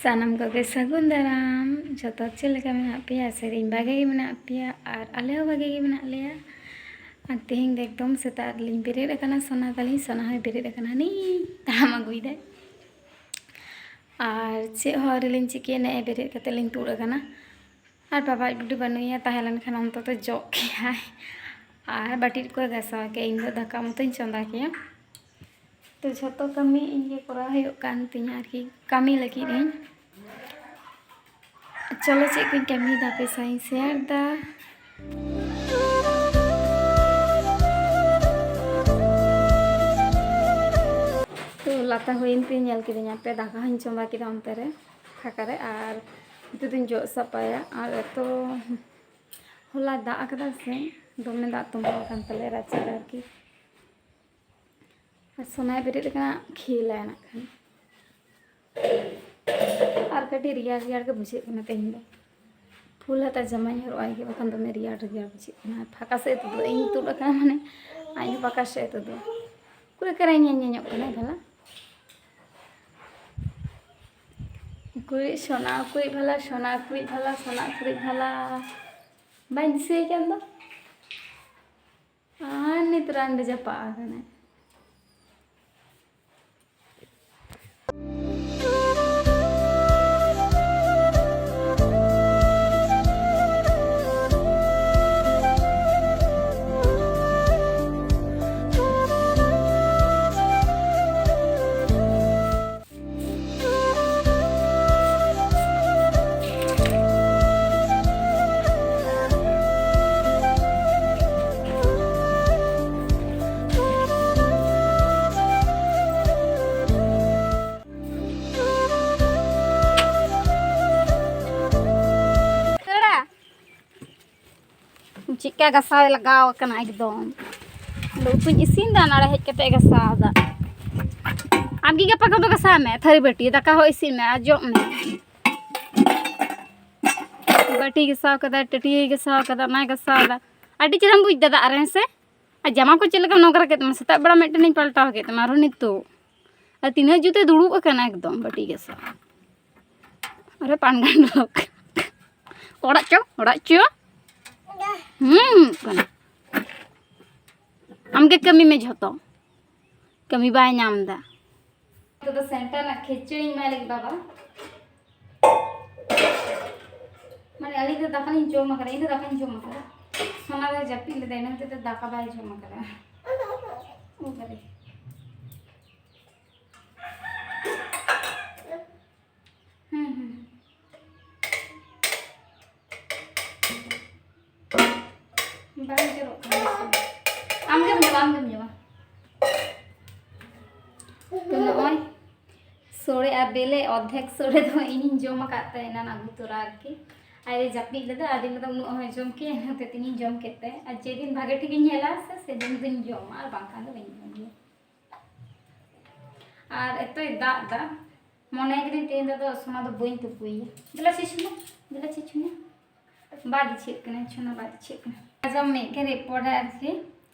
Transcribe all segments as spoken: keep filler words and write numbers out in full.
ᱥᱟᱱᱟᱢ ᱠᱚᱜᱮ ᱥᱟᱹᱜᱩᱱ ᱫᱟᱨᱟᱢ᱾ ᱡᱚᱛᱚ ᱪᱮᱫ ᱞᱮᱠᱟ ᱢᱮᱱᱟᱜ ᱯᱮᱭᱟ? ᱟᱥᱟᱭᱟᱹᱧ ᱵᱷᱟᱜᱮ ᱜᱮ ᱢᱮᱱᱟᱜ ᱯᱮᱭᱟ, ᱟᱨ ᱟᱞᱮ ᱦᱚᱸ ᱵᱷᱟᱜᱮ ᱜᱮ ᱢᱮᱱᱟᱜ ᱞᱮᱭᱟ᱾ ᱟᱨ ᱛᱮᱦᱮᱧ ᱫᱚ ᱮᱠᱫᱚᱢ ᱥᱮᱛᱟᱜ ᱨᱮᱞᱤᱧ ᱵᱮᱨᱮᱫ ᱟᱠᱟᱱᱟ, ᱥᱚᱱᱟ ᱛᱟᱹᱞᱤᱧ, ᱥᱚᱱᱟ ᱦᱚᱸᱭ ᱵᱮᱨᱮᱫ ᱟᱠᱟᱱᱟ, ᱦᱟᱹᱱᱤ ᱛᱟᱲᱟᱢ ᱟᱹᱜᱩᱭᱮᱫᱟᱭ᱾ ᱟᱨ ᱪᱮᱫ ᱦᱚᱸ ᱟᱹᱣᱨᱤ ᱞᱤᱧ ᱪᱤᱠᱟᱹᱭᱟ, ᱱᱮᱜᱼᱮ ᱵᱮᱨᱮᱫ ᱠᱟᱛᱮ ᱞᱤᱧ ᱛᱩᱫ ᱟᱠᱟᱱᱟ᱾ ᱟᱨ ᱵᱟᱵᱟ ᱟᱡ ᱵᱩᱰᱷᱤ ᱵᱟᱹᱱᱩᱭᱟ, ᱛᱟᱦᱮᱸ ᱞᱮᱱᱠᱷᱟᱱ ᱚᱱᱛᱚᱛᱚ ᱡᱚᱜ ᱠᱮᱭᱟᱭ ᱟᱨ ᱵᱟᱹᱴᱤ ᱠᱚᱭ ᱜᱟᱥᱟᱣ ᱠᱮᱭᱟ᱾ ᱤᱧ ᱫᱚ ᱫᱟᱠᱟ ᱢᱚᱛᱚᱧ ᱪᱚᱸᱫᱟ ᱠᱮᱭᱟ᱾ ᱛᱚ ᱡᱷᱚᱛᱚ ᱠᱟᱹᱢᱤ ᱤᱧ ᱜᱮ ᱠᱚᱨᱟᱣ ᱦᱩᱭᱩᱜ ᱠᱟᱱ ᱛᱤᱧᱟᱹ ᱟᱨᱠᱤ, ᱠᱟᱹᱢᱤ ᱞᱟᱹᱜᱤᱫ ᱤᱧ᱾ ᱪᱚᱞᱚ ᱪᱮᱫ ᱠᱚᱧ ᱠᱟᱹᱢᱤᱭᱮᱫᱟ ᱟᱯᱮ ᱥᱟᱶ ᱤᱧ ᱥᱮᱭᱟᱨ ᱫᱟ᱾ ᱛᱚ ᱞᱟᱛᱟ ᱦᱩᱭᱮᱱ ᱛᱤᱧ, ᱧᱮᱞ ᱠᱤᱫᱟᱹᱧ ᱟᱯᱮ, ᱫᱟᱠᱟ ᱦᱚᱸᱧ ᱪᱚᱸᱫᱟ ᱠᱮᱫᱟ ᱚᱱᱛᱮ ᱨᱮ ᱯᱷᱟᱸᱠᱟ ᱨᱮ, ᱟᱨ ᱱᱤᱛᱚᱜ ᱫᱚᱧ ᱡᱚᱜ ᱥᱟᱯᱷᱟᱭᱟ᱾ ᱟᱨ ᱮᱛᱚ ᱦᱚᱞᱟ ᱫᱟᱜ ᱟᱠᱟᱫᱟ ᱥᱮ, ᱫᱚᱢᱮ ᱫᱟᱜ ᱛᱚᱸᱵᱟ ᱟᱠᱟᱱ ᱛᱟᱞᱮᱭᱟ ᱨᱟᱪᱟ ᱨᱮ ᱟᱨᱠᱤ᱾ ᱟᱨ ᱥᱚᱱᱟᱭ ᱵᱮᱨᱮᱫ ᱟᱠᱟᱱᱟ, ᱠᱷᱮᱞᱟᱭ ᱱᱟᱜ ᱠᱷᱟᱱ᱾ ᱟᱨ ᱠᱟᱹᱴᱤᱡ ᱨᱮᱭᱟᱲ ᱨᱮᱭᱟᱲ ᱜᱮ ᱵᱩᱡᱷᱟᱹᱜ ᱠᱟᱱᱟ ᱛᱮᱦᱮᱧ ᱫᱚ᱾ ᱯᱷᱩᱞ ᱦᱟᱛᱟ ᱡᱟᱢᱟᱧ ᱦᱚᱨᱚᱜ ᱟᱭ ᱜᱮ, ᱵᱟᱠᱷᱟᱱ ᱫᱚᱢᱮ ᱨᱮᱭᱟᱲ ᱨᱮᱭᱟᱲ ᱵᱩᱡᱷᱟᱹᱜ ᱠᱟᱱᱟ᱾ ᱯᱷᱟᱸᱠᱟ ᱥᱮᱫ ᱛᱩᱫᱩᱜ, ᱤᱧ ᱛᱩᱫ ᱟᱠᱟᱱᱟ ᱢᱟᱱᱮ ᱟᱡ ᱦᱚᱸ ᱯᱷᱟᱸᱠᱟ ᱥᱮᱫ ᱛᱩᱫᱩᱜ᱾ ᱚᱠᱚᱭ ᱠᱟᱨᱮ ᱧᱮᱧᱮᱞᱚᱜ ᱠᱟᱱᱟᱭ ᱵᱷᱟᱞᱟ? ᱩᱠᱩᱨᱤᱡ ᱥᱚᱱᱟ, ᱩᱠᱩᱨᱤᱡ ᱵᱷᱟᱞᱟ, ᱥᱚᱱᱟ, ᱩᱠᱩᱨᱤᱡ ᱵᱷᱟᱞᱟ, ᱥᱚᱱᱟ, ᱩᱠᱩᱨᱤᱡ ᱵᱷᱟᱞᱟ᱾ ᱵᱟᱹᱧ ᱫᱤᱥᱟᱹᱭ ᱠᱟᱱ ᱫᱚ᱾ ᱟᱨ ᱱᱤᱛ ᱨᱟᱱ ᱨᱮ ᱡᱟᱯᱟᱜ ᱟᱠᱟᱱᱟᱭ᱾ ᱫᱟᱹᱲᱟ᱾ ᱪᱮᱫᱠᱟ ᱜᱟᱥᱟᱣ ᱮ ᱞᱟᱜᱟᱣ ᱟᱠᱟᱱᱟ ᱮᱠᱫᱚᱢ᱾ ᱟᱫᱚ ᱩᱛᱩᱧ ᱤᱥᱤᱱ ᱫᱟ, ᱱᱚᱰᱮ ᱦᱮᱡ ᱠᱟᱛᱮ ᱜᱟᱥᱟᱣ ᱫᱟ᱾ ᱟᱢ ᱜᱮ ᱜᱟᱯᱟ ᱠᱚᱫᱚ ᱜᱟᱥᱟᱣ ᱢᱮ, ᱛᱷᱟᱹᱨᱤ ᱵᱟᱹᱴᱤ, ᱫᱟᱠᱟ ᱦᱚᱸ ᱤᱥᱤᱱ ᱢᱮ ᱟᱨ ᱡᱚᱢ ᱢᱮ᱾ ᱵᱟᱹᱴᱤ ᱜᱟᱥᱟᱣ ᱠᱟᱫᱟ, ᱴᱟᱹᱴᱭᱟᱹᱭ ᱜᱟᱥᱟᱣ ᱠᱟᱫᱟ, ᱚᱱᱟᱭ ᱜᱟᱥᱟᱣ ᱫᱟ᱾ ᱟᱹᱰᱤ ᱪᱮᱦᱨᱟᱢ ᱵᱩᱡᱽ ᱫᱟ ᱫᱟᱜ ᱨᱮ, ᱦᱮᱸ ᱥᱮ? ᱟᱨ ᱡᱟᱢᱟ ᱠᱚ ᱪᱮᱫ ᱞᱮᱠᱟᱢ ᱱᱚᱝᱨᱟ ᱠᱮᱫ ᱛᱟᱢᱟ? ᱥᱮᱛᱟᱜ ᱵᱮᱲᱟ ᱢᱤᱫᱴᱮᱱᱤᱧ ᱯᱟᱞᱴᱟᱣ ᱠᱮᱫ ᱛᱟᱢᱟ, ᱟᱨᱦᱚᱸ ᱱᱤᱛᱚᱜ᱾ ᱟᱨ ᱛᱤᱱᱟᱹᱜ ᱡᱩᱛᱮ ᱫᱩᱲᱩᱵ ᱟᱠᱟᱱᱟ ᱮᱠᱫᱚᱢ ᱵᱟᱹᱴᱤ ᱜᱟᱥᱟᱣ᱾ ᱟᱨᱮ ᱯᱟᱱ ᱜᱟᱱᱰᱚᱠ᱾ ᱚᱲᱟᱜ ᱪᱚ, ᱚᱲᱟᱜ ᱪᱚ᱾ ᱦᱩᱸ, ᱦᱩᱭᱩᱜ ᱠᱟᱱᱟ᱾ ᱟᱢᱜᱮ ᱠᱟᱹᱢᱤ ᱢᱮ ᱡᱷᱚᱛᱚ᱾ ᱠᱟᱹᱢᱤ ᱵᱟᱭ ᱧᱟᱢ ᱮᱫᱟ᱾ ᱱᱤᱛᱚᱜ ᱫᱚ ᱥᱮᱱᱴᱟ ᱨᱮᱱᱟᱜ ᱠᱷᱮᱪᱲᱤᱧ ᱮᱢᱟᱭ ᱞᱟᱹᱜᱤᱫ ᱵᱟᱵᱟ᱾ ᱢᱟᱱᱮ ᱟᱹᱞᱤᱧ ᱫᱚ ᱫᱟᱠᱟ ᱞᱤᱧ ᱡᱚᱢ ᱟᱠᱟᱫᱟ, ᱤᱧ ᱫᱚ ᱫᱟᱠᱟᱧ ᱡᱚᱢ ᱟᱠᱟᱫᱟ᱾ ᱥᱚᱱᱟ ᱫᱚᱭ ᱡᱟᱹᱯᱤᱫ ᱞᱮᱫᱟ, ᱤᱱᱟᱹ ᱦᱚᱛᱮᱡ ᱛᱮ ᱫᱟᱠᱟ ᱵᱟᱭ ᱡᱚᱢ ᱟᱠᱟᱫᱟ᱾ ᱚ ᱵᱟᱵᱟ ᱨᱮ᱾ ᱦᱩᱸ, ᱦᱩᱸ᱾ ᱵᱟᱝ ᱡᱚᱨᱚᱜ ᱠᱟᱱᱟ ᱥᱮ? ᱟᱢᱜᱮᱢ ᱡᱚᱢᱟ, ᱟᱢᱜᱮᱢ ᱡᱚᱢᱟ᱾ ᱛᱚ ᱱᱚᱜᱼᱚᱭ ᱥᱳᱲᱮ ᱟᱨ ᱵᱮᱞᱮ, ᱚᱨᱫᱷᱮᱠ ᱥᱳᱲᱮ ᱫᱚ ᱤᱧᱤᱧ ᱡᱚᱢ ᱟᱠᱟᱫ ᱛᱮ ᱮᱱᱟᱱ ᱟᱹᱜᱩ ᱛᱚᱨᱟ ᱟᱨᱠᱤ᱾ ᱟᱡ ᱮ ᱡᱟᱹᱯᱤᱫ ᱞᱮᱫᱟ, ᱟᱫᱚᱧ ᱢᱮᱱᱫᱟ ᱩᱱᱟᱹᱜ ᱦᱚᱸᱭ ᱡᱚᱢ ᱠᱮᱭᱟ, ᱚᱱᱟᱛᱮ ᱛᱤᱧᱤᱧ ᱡᱚᱢ ᱠᱮᱫ ᱛᱮ᱾ ᱟᱨ ᱡᱮᱫᱤᱱ ᱵᱷᱟᱜᱮ ᱴᱷᱤᱠᱤᱧ ᱧᱮᱞᱟ ᱥᱮ, ᱥᱮᱫᱤᱱ ᱫᱚᱧ ᱡᱚᱢᱟ, ᱟᱨ ᱵᱟᱝᱠᱷᱟᱱ ᱫᱚ ᱵᱟᱹᱧ ᱡᱚᱢ ᱜᱮᱭᱟ᱾ ᱟᱨ ᱮᱛᱚᱭ ᱫᱟᱜ ᱫᱟ, ᱢᱚᱱᱮ ᱠᱤᱫᱟᱹᱧ ᱛᱮᱦᱮᱧ ᱫᱚ ᱟᱫᱚ ᱥᱚᱱᱟ ᱫᱚ ᱵᱟᱹᱧ ᱛᱩᱯᱩᱭᱮᱭᱟ᱾ ᱫᱮᱞᱟ ᱪᱷᱤ ᱪᱷᱩᱱᱟ, ᱫᱮᱞᱟ ᱪᱷᱤ ᱪᱷᱩᱱᱟ᱾ ᱵᱟᱭ ᱤᱪᱪᱷᱟᱹᱜ ᱠᱟᱱᱟ, ᱪᱷᱩᱱᱟ ᱵᱟᱭ ᱤᱪᱪᱷᱟᱹᱜ ᱠᱟᱱᱟ᱾ ᱟᱸᱡᱚᱢ ᱢᱮ, ᱢᱤᱫ ᱜᱷᱟᱹᱲᱤᱡ ᱯᱚᱨᱮ ᱟᱨᱠᱤ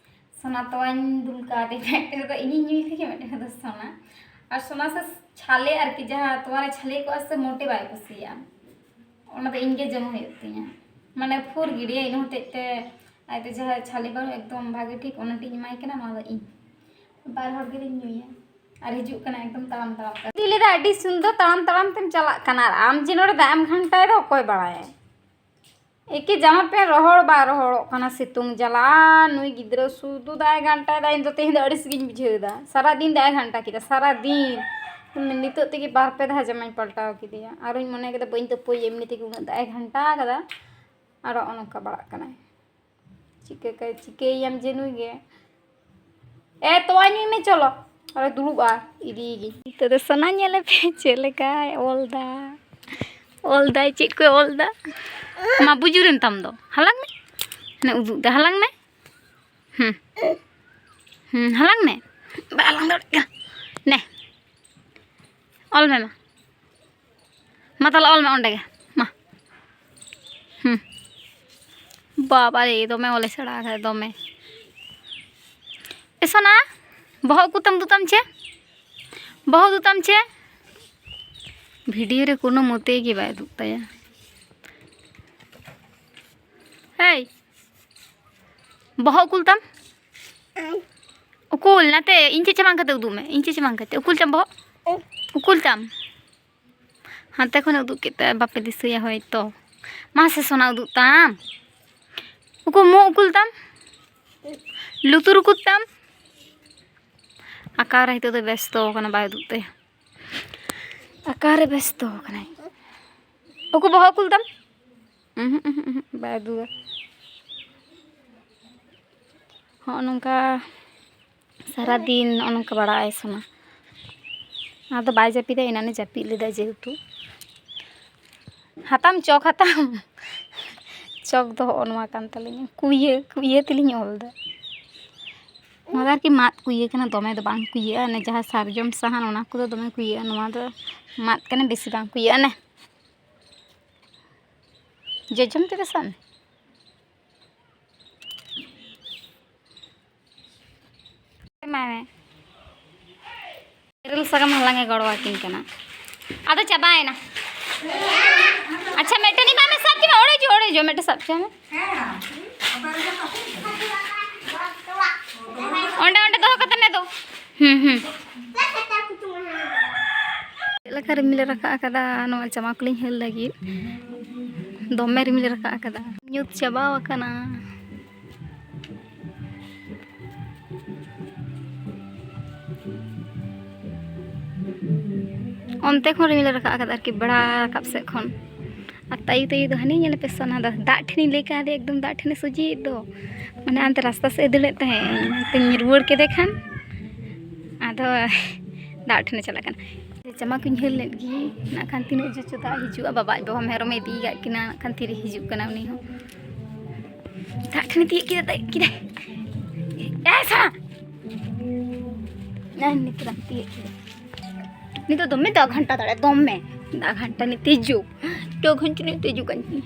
ᱥᱚᱱᱟ ᱛᱚᱣᱟᱧ ᱫᱩᱞ ᱠᱟᱣᱫᱮ, ᱢᱤᱫᱴᱮᱱ ᱫᱚ ᱤᱧᱤᱧ ᱧᱩᱭ ᱛᱮᱜᱮ, ᱢᱤᱫᱴᱮᱱ ᱫᱚ ᱥᱚᱱᱟ᱾ ᱟᱨ ᱥᱚᱱᱟ ᱥᱮ ᱪᱷᱟᱞᱮ ᱟᱨᱠᱤ, ᱡᱟᱦᱟᱸ ᱛᱚᱣᱟ ᱨᱮ ᱪᱷᱟᱞᱮ ᱠᱚᱜᱼᱟ ᱥᱮ, ᱢᱚᱴᱮ ᱵᱟᱭ ᱠᱩᱥᱤᱭᱟᱜᱼᱟ᱾ ᱚᱱᱟ ᱫᱚ ᱤᱧ ᱜᱮ ᱡᱚᱢ ᱦᱩᱭᱩᱜ ᱛᱤᱧᱟ, ᱢᱟᱱᱮ ᱯᱷᱩᱨ ᱜᱤᱰᱤᱭᱟ᱾ ᱤᱱᱟᱹ ᱦᱚᱛᱮᱡ ᱛᱮ ᱟᱡ ᱫᱚ ᱡᱟᱦᱟᱸ ᱪᱷᱟᱞᱮ ᱵᱟᱹᱱᱩᱜ ᱮᱠᱫᱚᱢ ᱵᱷᱟᱜᱮ ᱴᱷᱤᱠ, ᱚᱱᱟᱴᱤᱡ ᱮᱢᱟᱭ ᱠᱟᱱᱟ, ᱱᱚᱣᱟ ᱫᱚ ᱤᱧ᱾ ᱵᱟᱨ ᱦᱚᱲ ᱜᱮᱞᱤᱧ ᱧᱩᱭᱟ᱾ ᱟᱨ ᱦᱤᱡᱩᱜ ᱠᱟᱱᱟ ᱮᱠᱫᱚᱢ ᱛᱟᱲᱟᱢ ᱛᱟᱲᱟᱢ ᱛᱮ᱾ ᱤᱧ ᱞᱟᱹᱭᱫᱟ ᱟᱹᱰᱤ ᱥᱩᱱᱫᱚᱨ ᱛᱟᱲᱟᱢ ᱛᱟᱲᱟᱢ ᱛᱮᱢ ᱪᱟᱞᱟᱜ ᱠᱟᱱᱟ, ᱟᱨ ᱟᱢ ᱡᱮ ᱱᱚᱰᱮ ᱫᱟᱜ ᱮᱢ ᱜᱷᱟᱱᱴᱟᱭᱮᱫᱟ ᱚᱠᱚᱭ ᱵᱟᱲᱟᱭᱟ᱾ ᱮᱠᱮ ᱡᱟᱢᱟ ᱯᱮᱱᱴ ᱨᱚᱦᱚᱲ ᱵᱟᱝ ᱨᱚᱦᱚᱲᱚᱜ ᱠᱟᱱᱟ, ᱥᱤᱛᱩᱝ ᱡᱟᱞᱟ᱾ ᱱᱩᱭ ᱜᱤᱫᱽᱨᱟᱹ ᱥᱩᱫᱷᱩ ᱫᱟᱜ ᱮ ᱜᱷᱟᱱᱴᱟᱭᱮᱫᱟ, ᱤᱧ ᱫᱚ ᱛᱮᱦᱮᱧ ᱫᱚ ᱟᱹᱲᱤᱥ ᱜᱤᱧ ᱵᱩᱡᱷᱟᱹᱣ ᱮᱫᱟ᱾ ᱥᱟᱨᱟ ᱫᱤᱱ ᱫᱟᱜ ᱮ ᱜᱷᱟᱱᱴᱟ ᱠᱮᱫᱟ, ᱥᱟᱨᱟ ᱫᱤᱱ᱾ ᱱᱤᱛᱚᱜ ᱛᱮᱜᱮ ᱵᱟᱨ ᱯᱮ ᱫᱷᱟᱣ ᱡᱟᱢᱟᱧ ᱯᱟᱞᱴᱟᱣ ᱠᱮᱫᱮᱭᱟ᱾ ᱟᱨᱚᱧ ᱢᱚᱱᱮ ᱠᱮᱫᱟ ᱵᱟᱹᱧ ᱛᱩᱯᱩᱭᱟ, ᱮᱢᱱᱤ ᱛᱮᱜᱮ ᱩᱱᱟᱹᱜ ᱫᱟᱜ ᱮ ᱜᱷᱟᱱᱴᱟ ᱠᱟᱫᱟ, ᱟᱨᱚ ᱱᱚᱜᱼᱚ ᱱᱚᱝᱠᱟ ᱵᱟᱲᱟᱜ ᱠᱟᱱᱟᱭ᱾ ᱪᱤᱠᱟᱹ ᱠᱟᱭ, ᱪᱤᱠᱟᱹᱭᱮᱭᱟᱢ ᱡᱮ ᱱᱩᱭ ᱜᱮ? ᱮ, ᱛᱚᱣᱟ ᱧᱩᱭ ᱢᱮ, ᱪᱚᱞᱚ᱾ ᱟᱨᱚ ᱫᱩᱲᱩᱵᱼᱟ, ᱤᱫᱤᱭᱮᱜᱮ᱾ ᱱᱤᱛᱚᱜ ᱫᱚ ᱥᱚᱱᱟ ᱧᱮᱞᱮ ᱯᱮ, ᱪᱮᱫ ᱞᱮᱠᱟᱭ ᱚᱞ ᱫᱟ᱾ ᱚᱞ ᱫᱟᱭ, ᱪᱮᱫ ᱠᱚᱭ ᱚᱞ ᱫᱟ? ᱢᱟ ᱵᱩᱡᱩᱨᱮᱱ ᱛᱟᱢ ᱫᱚ᱾ ᱦᱟᱞᱟᱝ ᱢᱮ᱾ ᱦᱟᱱᱮ ᱩᱫᱩᱜ ᱫᱟ, ᱦᱟᱞᱟᱝ ᱢᱮ᱾ ᱦᱩᱸ᱾ ᱦᱩᱸ, ᱦᱟᱞᱟᱝ ᱢᱮ᱾ ᱵᱟᱭ ᱦᱟᱞᱟᱝ ᱫᱟᱲᱮᱭᱟᱜ ᱠᱟᱱᱟ᱾ ᱱᱮ᱾ ᱚᱞ ᱢᱮ ᱢᱟ᱾ ᱢᱟ ᱛᱟᱦᱞᱮ ᱚᱞ ᱢᱮ ᱚᱸᱰᱮ ᱜᱮ᱾ ᱢᱟ᱾ ᱦᱩᱸ᱾ ᱵᱟᱵᱟ ᱨᱮ, ᱫᱚᱢᱮ ᱚᱞᱮ ᱥᱮᱬᱟ ᱟᱠᱟᱫᱟ, ᱫᱚᱢᱮ᱾ ᱮ ᱥᱚᱱᱟ, ᱵᱚᱦᱚᱜ ᱠᱚᱛᱟᱢ ᱫᱩ ᱛᱟᱢ ᱪᱮ? ᱵᱚᱦᱚᱜ ᱫᱩ ᱛᱟᱢ ᱪᱮ? ᱵᱷᱤᱰᱤᱭᱳ ᱨᱮ ᱠᱳᱱᱳ ᱢᱚᱛᱮ ᱜᱮ ᱵᱟᱭ ᱩᱫᱩᱜ ᱛᱟᱭᱟ᱾ ᱦᱮᱭ, ᱵᱚᱦᱚᱜ ᱩᱠᱩᱞ ᱛᱟᱢ᱾ ᱩᱠᱩᱞ, ᱱᱟᱛᱮ ᱤᱧ ᱪᱮᱫ ᱪᱮ ᱵᱟᱝ ᱠᱟᱛᱮ ᱩᱫᱩᱜ ᱢᱮ, ᱤᱧ ᱪᱮᱫ ᱪᱮ ᱵᱟᱝ ᱠᱟᱛᱮ ᱩᱠᱩᱞ ᱛᱟᱢ ᱵᱚᱦᱚᱜ᱾ ᱩᱠᱩᱞ ᱛᱟᱢ᱾ ᱦᱟᱱᱛᱮ ᱠᱷᱚᱱᱮ ᱩᱫᱩᱜ ᱠᱮᱫ ᱛᱟᱭᱟ, ᱵᱟᱯᱮ ᱫᱤᱥᱟᱹᱭᱟ ᱦᱚᱭᱛᱚ᱾ ᱢᱟᱥᱮ ᱥᱚᱱᱟ, ᱩᱫᱩᱜ ᱛᱟᱢ᱾ ᱩᱠᱩ ᱢᱩ ᱩᱠᱩᱞ ᱛᱟᱢ᱾ ᱞᱩᱛᱩᱨ ᱩᱠᱩᱞ ᱛᱟᱢ᱾ ᱚᱠᱟᱨᱮ ᱱᱤᱛᱚᱜ ᱫᱚ ᱵᱮᱥᱛᱚ ᱠᱟᱱᱟ, ᱵᱟᱭ ᱩᱫᱩᱜ ᱛᱟᱭᱟ᱾ ᱚᱠᱟᱨᱮ ᱵᱮᱥᱛᱚ ᱠᱟᱱᱟᱭ? ᱩᱠᱩ ᱵᱚᱦᱚᱜ ᱩᱠᱩᱞ ᱛᱟᱢ᱾ ᱩᱦᱩᱸ, ᱩᱦᱩᱸ, ᱩᱦᱩᱸ, ᱵᱟᱭ ᱩᱫᱩᱜᱟ᱾ ᱦᱚᱸᱜᱼᱚ ᱱᱚᱝᱠᱟ ᱥᱟᱨᱟᱫᱤᱱ ᱱᱚᱜᱼᱚ ᱱᱚᱝᱠᱟ ᱵᱟᱲᱟᱜᱼᱟᱭ ᱥᱚᱱᱟ᱾ ᱟᱫᱚ ᱵᱟᱭ ᱡᱟᱹᱯᱤᱫᱟ, ᱮᱱᱟᱱᱮ ᱡᱟᱹᱯᱤᱫ ᱞᱮᱫᱟ ᱡᱮᱦᱮᱛᱩ᱾ ᱦᱟᱛᱟᱢ ᱪᱚᱠ ᱦᱟᱛᱟᱢ᱾ ᱪᱚᱠ ᱫᱚ ᱦᱚᱸᱜᱼᱚ ᱱᱚᱣᱟ ᱠᱟᱱ ᱛᱟᱹᱞᱤᱧᱟ, ᱠᱩᱭᱟᱹ, ᱠᱩᱭᱟᱹ ᱛᱮᱞᱤᱧ ᱚᱞ ᱫᱟ᱾ ᱱᱚᱣᱟ ᱫᱚ ᱟᱨᱠᱤ ᱢᱟᱫ ᱠᱩᱭᱟᱹ ᱠᱟᱱᱟ, ᱫᱚᱢᱮ ᱫᱚ ᱵᱟᱝ ᱠᱩᱭᱟᱹᱜᱼᱟ᱾ ᱚᱱᱮ ᱡᱟᱦᱟᱸ ᱥᱟᱨᱡᱚᱢ ᱥᱟᱦᱟᱱ, ᱚᱱᱟ ᱠᱚᱫᱚ ᱫᱚᱢᱮ ᱠᱩᱭᱟᱹᱜᱼᱟ, ᱱᱚᱣᱟ ᱫᱚ ᱢᱟᱫ ᱠᱟᱱᱟ, ᱵᱮᱥᱤ ᱵᱟᱝ ᱠᱩᱭᱟᱹᱜᱼᱟ᱾ ᱱᱮ ᱡᱚᱡᱚᱢ ᱛᱮᱫᱚ ᱥᱟᱵ ᱢᱮ᱾ ᱮᱢᱟᱭ ᱢᱮ᱾ ᱛᱮᱨᱮᱞ ᱥᱟᱠᱟᱢ ᱦᱟᱞᱟᱝ ᱮ ᱜᱚᱲᱚ ᱟᱹᱠᱤᱱ ᱠᱟᱱᱟ᱾ ᱟᱫᱚ ᱪᱟᱵᱟᱭᱮᱱᱟ᱾ ᱟᱪᱪᱷᱟ, ᱢᱤᱫᱴᱮᱱ ᱮᱢᱟᱭ ᱢᱮ, ᱥᱟᱵ ᱦᱚᱪᱚ ᱢᱮ, ᱚᱲᱮᱡᱚᱜ, ᱚᱲᱮᱡᱚᱜ, ᱢᱤᱫᱴᱮᱱ ᱥᱟᱵ ᱦᱚᱪᱚ ᱢᱮ᱾ ᱚᱸᱰᱮ, ᱚᱸᱰᱮ ᱫᱚᱦᱚ ᱠᱟᱛᱮ ᱢᱮ ᱫᱚ᱾ ᱦᱩᱸ, ᱦᱩᱸ᱾ ᱪᱮᱫ ᱞᱮᱠᱟ ᱨᱤᱢᱤᱞ ᱮ ᱨᱟᱠᱟᱵ ᱟᱠᱟᱫᱟ, ᱱᱚᱣᱟ ᱡᱟᱢᱟ ᱠᱚᱞᱤᱧ ᱦᱟᱹᱨ ᱞᱟᱹᱜᱤᱫ᱾ ᱫᱚᱢᱮ ᱨᱤᱢᱤᱞ ᱮ ᱨᱟᱠᱟᱵ ᱟᱠᱟᱫᱟ, ᱧᱩᱛ ᱪᱟᱵᱟᱣ ᱟᱠᱟᱱᱟ᱾ ᱚᱱᱛᱮ ᱠᱷᱚᱱ ᱨᱤᱢᱤᱞ ᱮ ᱨᱟᱠᱟᱵ ᱟᱠᱟᱫᱟ ᱟᱨᱠᱤ, ᱵᱮᱲᱟ ᱨᱟᱠᱟᱵ ᱥᱮᱫ ᱠᱷᱚᱱ᱾ ᱟᱨ ᱛᱟᱭᱩ, ᱛᱟᱭᱩ ᱫᱚ ᱦᱟᱹᱱᱤ ᱧᱮᱞ ᱯᱮ ᱥᱚᱱᱟ ᱫᱚ, ᱫᱟᱜ ᱴᱷᱮᱱᱤᱧ ᱞᱟᱹᱭ ᱠᱟᱫᱮ, ᱮᱠᱫᱚᱢ ᱫᱟᱜ ᱴᱷᱮᱱᱮ ᱥᱚᱡᱷᱮᱭᱮᱫ ᱫᱚ᱾ ᱢᱟᱱᱮ ᱦᱟᱱᱛᱮ ᱨᱟᱥᱛᱟ ᱥᱮᱫ ᱮ ᱫᱟᱹᱲᱮᱫ ᱛᱟᱦᱮᱸᱫ, ᱚᱱᱛᱮᱧ ᱨᱩᱣᱟᱹᱲ ᱠᱮᱫᱮ ᱠᱷᱟᱱ ᱟᱫᱚ ᱫᱟᱜ ᱴᱷᱮᱱᱮ ᱪᱟᱞᱟᱜ ᱠᱟᱱᱟ᱾ ᱡᱟᱢᱟ ᱠᱚᱧ ᱦᱟᱹᱨ ᱞᱮᱫ ᱜᱮ, ᱱᱟᱜ ᱠᱷᱟᱱ ᱛᱤᱱᱟᱹᱜ ᱡᱳᱨ ᱪᱚ ᱫᱟᱜ ᱦᱤᱡᱩᱜᱼᱟ᱾ ᱵᱟᱵᱟ ᱟᱡ ᱵᱟᱵᱟ ᱢᱮᱨᱚᱢᱮ ᱤᱫᱤ ᱠᱟᱫ ᱠᱤᱱᱟ, ᱱᱟᱜ ᱠᱷᱟᱱ ᱛᱤᱨᱮ ᱦᱤᱡᱩᱜ ᱠᱟᱱᱟ ᱩᱱᱤ ᱦᱚᱸ᱾ ᱫᱟᱜ ᱴᱷᱮᱱᱮ ᱛᱤᱭᱳᱜ ᱠᱮᱫᱟ, ᱛᱤᱭᱳᱜ ᱠᱮᱫᱟᱭ᱾ ᱮ ᱥᱟᱱᱟ! ᱱᱤᱛᱚᱜ ᱫᱚᱢᱮ ᱫᱟᱜ ᱜᱷᱟᱱᱴᱟ ᱫᱟᱲᱮ, ᱫᱚᱢᱮ ᱫᱟᱜ ᱜᱷᱟᱱᱴᱟ ᱱᱤᱛ ᱦᱤᱡᱩᱜ᱾ ᱫᱟᱜ ᱜᱷᱟᱱᱴᱟ ᱱᱤᱛ ᱦᱤᱡᱩᱜ ᱠᱟᱱ ᱛᱤᱧᱟ᱾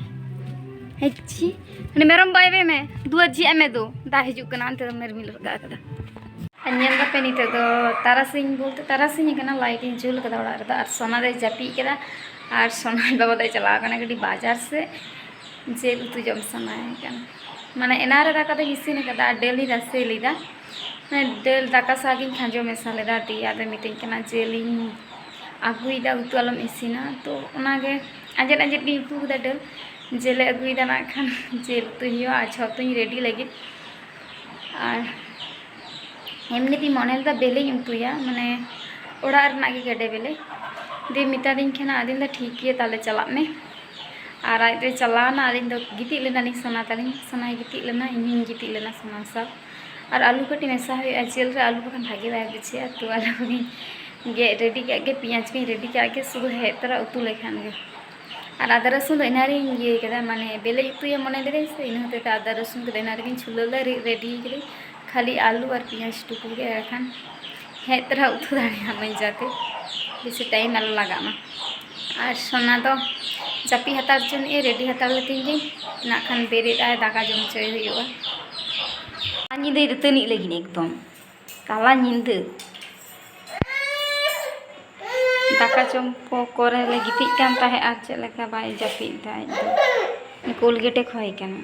ᱦᱮᱸ ᱪᱤ, ᱦᱟᱱᱮ ᱢᱮᱨᱚᱢ ᱵᱟᱭ ᱢᱮ, ᱫᱩᱣᱟᱹᱨ ᱡᱷᱤᱡ ᱟᱭ ᱢᱮ ᱫᱚ, ᱫᱟᱜ ᱦᱤᱡᱩᱜ ᱠᱟᱱᱟ, ᱚᱱᱛᱮ ᱫᱚ ᱢᱮᱨᱚᱢ ᱞᱟᱜᱟ ᱠᱟᱫᱟ᱾ ᱟᱨ ᱧᱮᱞ ᱫᱟᱯᱮ, ᱱᱤᱛᱚᱜ ᱫᱚ ᱛᱟᱨᱟᱥᱤᱧ ᱵᱚᱞᱛᱮ ᱛᱟᱨᱟᱥᱤᱧ ᱠᱟᱱᱟ, ᱞᱟᱭᱤᱴ ᱤᱧ ᱡᱩᱞ ᱠᱟᱫᱟ ᱚᱲᱟᱜ ᱨᱮᱫᱚ, ᱟᱨ ᱥᱚᱱᱟ ᱫᱚᱭ ᱡᱟᱹᱯᱤᱫ ᱠᱮᱫᱟ, ᱟᱨ ᱥᱚᱱᱟ ᱵᱟᱵᱟ ᱫᱚᱭ ᱪᱟᱞᱟᱣ ᱠᱟᱱᱟ ᱠᱟᱹᱴᱤᱡ ᱵᱟᱡᱟᱨ ᱥᱮᱫ, ᱡᱤᱞ ᱩᱛᱩ ᱡᱚᱢ ᱥᱟᱱᱟᱭᱮ ᱠᱟᱱᱟ᱾ ᱢᱟᱱᱮ ᱮᱱᱟᱱ ᱨᱮ ᱫᱟᱠᱟ ᱫᱚᱧ ᱤᱥᱤᱱ ᱠᱟᱫᱟ ᱟᱨ ᱰᱟᱹᱞ ᱤᱧ ᱨᱟᱥᱮ ᱞᱮᱫᱟ, ᱢᱟᱱᱮ ᱰᱟᱹᱞ ᱫᱟᱠᱟ ᱥᱟᱶ ᱜᱤᱧ ᱠᱷᱟᱸᱡᱚ ᱢᱮᱥᱟ ᱞᱮᱫᱟ, ᱫᱤᱭᱮ ᱟᱫᱚ ᱢᱤᱛᱟᱹᱧ ᱠᱟᱱᱟ ᱡᱤᱞ ᱤᱧ ᱟᱹᱜᱩᱭᱮᱫᱟ, ᱩᱛᱩ ᱟᱞᱚᱢ ᱤᱥᱤᱱᱟ᱾ ᱛᱚ ᱚᱱᱟᱜᱮ ᱟᱸᱡᱮᱫ ᱟᱸᱡᱮᱫ ᱜᱤᱧ ᱩᱛᱩ ᱠᱮᱫᱟ ᱰᱟᱹᱞ, ᱡᱤᱞᱮ ᱟᱹᱜᱩᱭᱮᱫᱟ ᱱᱟᱜ ᱠᱷᱟᱱ ᱡᱤᱞ ᱩᱛᱩᱭ ᱦᱩᱭᱩᱜᱼᱟ, ᱟᱨ ᱡᱷᱚᱛᱚᱧ ᱨᱮᱰᱤ ᱞᱟᱹᱜᱤᱫ᱾ ᱟᱨ ᱮᱢᱱᱤ ᱛᱤᱧ ᱢᱚᱱᱮ ᱞᱮᱫᱟ ᱵᱮᱞᱮᱧ ᱩᱛᱩᱭᱟ, ᱢᱟᱱᱮ ᱚᱲᱟᱜ ᱨᱮᱱᱟᱜ ᱜᱮ ᱜᱮᱰᱮ ᱵᱮᱞᱮ᱾ ᱫᱤᱭᱮ ᱢᱮᱛᱟᱫᱤᱧ ᱠᱟᱱᱟ, ᱟᱫᱚᱧ ᱫᱚ ᱴᱷᱤᱠ ᱜᱮᱭᱟ ᱛᱟᱦᱞᱮ ᱪᱟᱞᱟᱜ ᱢᱮ᱾ ᱟᱨ ᱟᱡ ᱫᱚᱭ ᱪᱟᱞᱟᱣᱱᱟ, ᱟᱨ ᱤᱧ ᱫᱚ ᱜᱤᱛᱤᱡ ᱞᱮᱱᱟᱞᱤᱧ ᱥᱚᱱᱟ ᱛᱟᱹᱞᱤᱧ, ᱥᱚᱱᱟᱭ ᱜᱤᱛᱤᱡ ᱞᱮᱱᱟ, ᱤᱧ ᱦᱚᱸᱧ ᱜᱤᱛᱤᱡ ᱞᱮᱱᱟ ᱥᱚᱱᱟ ᱥᱟᱶ᱾ ᱟᱨ ᱟᱹᱞᱩ ᱠᱟᱹᱴᱤᱡ ᱢᱮᱥᱟ ᱦᱩᱭᱩᱜᱼᱟ ᱡᱤᱞ ᱨᱮ, ᱟᱹᱞᱩ ᱵᱟᱠᱷᱟᱱ ᱵᱷᱟᱜᱮ ᱵᱟᱭ ᱵᱩᱡᱷᱟᱹᱜᱼᱟ᱾ ᱛᱚ ᱟᱹᱞᱩ ᱠᱚᱜᱮᱧ ᱜᱮᱫ ᱨᱮᱰᱤ ᱠᱟᱜ ᱜᱮ, ᱯᱮᱸᱭᱟᱡᱽ ᱠᱚᱧ ᱨᱮᱰᱤ ᱠᱟᱜ ᱜᱮ, ᱥᱩᱫᱷᱩ ᱦᱮᱡ ᱛᱚᱨᱟ ᱩᱛᱩ ᱞᱮᱠᱷᱟᱱ ᱜᱮ᱾ ᱟᱨ ᱟᱫᱟ ᱨᱟᱹᱥᱩᱱ ᱫᱚ ᱮᱱᱟᱝ ᱨᱤᱧ ᱤᱭᱟᱹ ᱠᱟᱫᱟ, ᱢᱟᱱᱮ ᱵᱮᱞᱮ ᱩᱛᱩᱭᱟ ᱢᱚᱱᱮ ᱞᱮᱫᱟᱹᱧ ᱥᱮ, ᱤᱱᱟᱹ ᱦᱚᱛᱮᱡ ᱛᱮ ᱟᱫᱟ ᱨᱟᱹᱥᱩᱱ ᱠᱚᱫᱚ ᱮᱱᱟᱝ ᱨᱮᱜᱤᱧ ᱪᱷᱩᱞᱟᱹᱣ ᱞᱮᱫᱟ, ᱨᱤᱫ ᱨᱮᱰᱤ ᱠᱟᱫᱟᱹᱧ᱾ ᱠᱷᱟᱹᱞᱤ ᱟᱹᱞᱩ ᱟᱨ ᱯᱮᱸᱭᱟᱡᱽ ᱴᱩᱠᱩ ᱜᱮ, ᱮᱱᱠᱷᱟᱱ ᱦᱮᱡ ᱛᱚᱨᱟ ᱩᱛᱩ ᱫᱟᱲᱮᱭᱟᱜ ᱢᱟᱹᱧ ᱡᱟᱛᱮ ᱵᱮᱥᱤ ᱴᱟᱭᱤᱢ ᱟᱞᱚ ᱞᱟᱜᱟᱜ ᱢᱟ᱾ ᱟᱨ ᱥᱚᱱᱟ ᱫᱚ ᱡᱟᱹᱯᱤᱫ ᱦᱟᱛᱟᱲ ᱦᱚᱪᱚᱱᱤᱡ ᱮ, ᱨᱮᱰᱤ ᱦᱟᱛᱟᱲ ᱞᱮᱛᱤᱧ ᱜᱮ, ᱱᱟᱜ ᱠᱷᱟᱱ ᱵᱮᱨᱮᱫ ᱟᱭ, ᱫᱟᱠᱟ ᱡᱚᱢ ᱦᱚᱪᱚᱭ ᱦᱩᱭᱩᱜᱼᱟ᱾ ᱟᱨ ᱧᱤᱫᱟᱹᱭ ᱫᱟᱹᱛᱟᱹᱱᱤᱜ ᱞᱟᱹᱜᱤᱫ ᱮᱠᱫᱚᱢ ᱛᱟᱞᱟ ᱧᱤᱫᱟᱹ᱾ ᱫᱟᱠᱟ ᱡᱚᱢ ᱠᱚ ᱠᱚᱨᱮ ᱞᱮ ᱜᱤᱛᱤᱡ ᱠᱟᱱ ᱛᱟᱦᱮᱸᱫ, ᱟᱨ ᱪᱮᱫ ᱞᱮᱠᱟ ᱵᱟᱭ ᱡᱟᱹᱯᱤᱫ ᱫᱟ ᱟᱡ ᱫᱚ᱾ ᱠᱳᱞᱜᱮᱴᱮ ᱠᱷᱚᱭ ᱠᱟᱱᱟ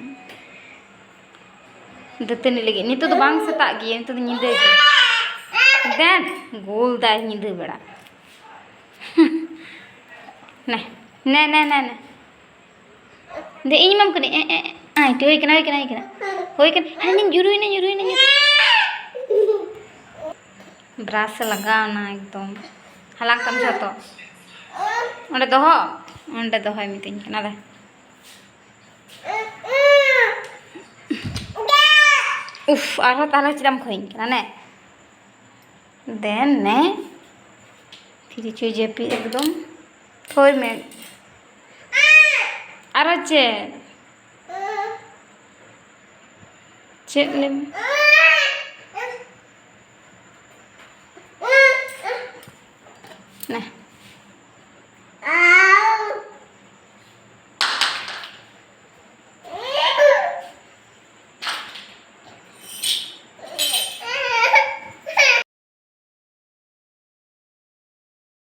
ᱫᱟᱹᱛᱟᱹᱱᱤ ᱞᱟᱹᱜᱤᱫ᱾ ᱱᱤᱛᱚᱜ ᱫᱚ ᱵᱟᱝ ᱥᱮᱛᱟᱜ ᱜᱮᱭᱟ, ᱱᱤᱛᱚᱜ ᱫᱚ ᱧᱤᱫᱟᱹ ᱜᱮ᱾ ᱫᱮᱱ ᱜᱳᱞ ᱫᱟᱭ ᱧᱤᱫᱟᱹ ᱵᱮᱲᱟ᱾ ᱱᱮ, ᱱᱮ, ᱱᱮ, ᱱᱮ, ᱱᱮ᱾ ᱫᱮ, ᱤᱧ ᱮᱢᱟᱢ ᱠᱟᱹᱱᱟᱹᱧ᱾ ᱮ, ᱮ, ᱮ, ᱟᱭ, ᱦᱩᱭ ᱠᱟᱱᱟ, ᱦᱩᱭ ᱠᱟᱱᱟ, ᱦᱩᱭ ᱠᱟᱱᱟ, ᱦᱩᱭ ᱠᱟᱱᱟ᱾ ᱦᱮᱸ, ᱧᱩᱨᱩᱭᱱᱟ, ᱧᱩᱨᱩᱭᱱᱟ, ᱧᱩᱨᱩᱭᱱᱟ᱾ ᱵᱨᱟᱥ ᱮ ᱞᱟᱜᱟᱣᱱᱟ ᱮᱠᱫᱚᱢ᱾ ᱦᱟᱞᱟᱝ ᱛᱟᱢ ᱡᱷᱚᱛᱚ᱾ ᱚᱸᱰᱮ ᱫᱚᱦᱚ, ᱚᱸᱰᱮ ᱫᱚᱦᱚᱭ ᱢᱤᱛᱟᱹᱧ ᱠᱟᱱᱟ ᱞᱮ᱾ ᱩᱯᱷ, ᱟᱨᱦᱚᱸ ᱛᱟᱦᱞᱮ ᱪᱮᱫᱟᱜ ᱮᱢ ᱠᱷᱚᱭᱤᱧ ᱠᱟᱱᱟ, ᱱᱮ? ᱫᱮᱱ ᱱᱮ᱾ ᱯᱷᱤᱨᱤ ᱪᱩᱭ ᱡᱟᱹᱯᱤᱫ ᱮᱠᱫᱚᱢ᱾ ᱛᱷᱚᱭ ᱢᱮ᱾ ᱟᱨᱚ ᱪᱮᱫ? ᱪᱮᱫ ᱞᱟᱹᱭ ᱢᱮ? ᱱᱮ᱾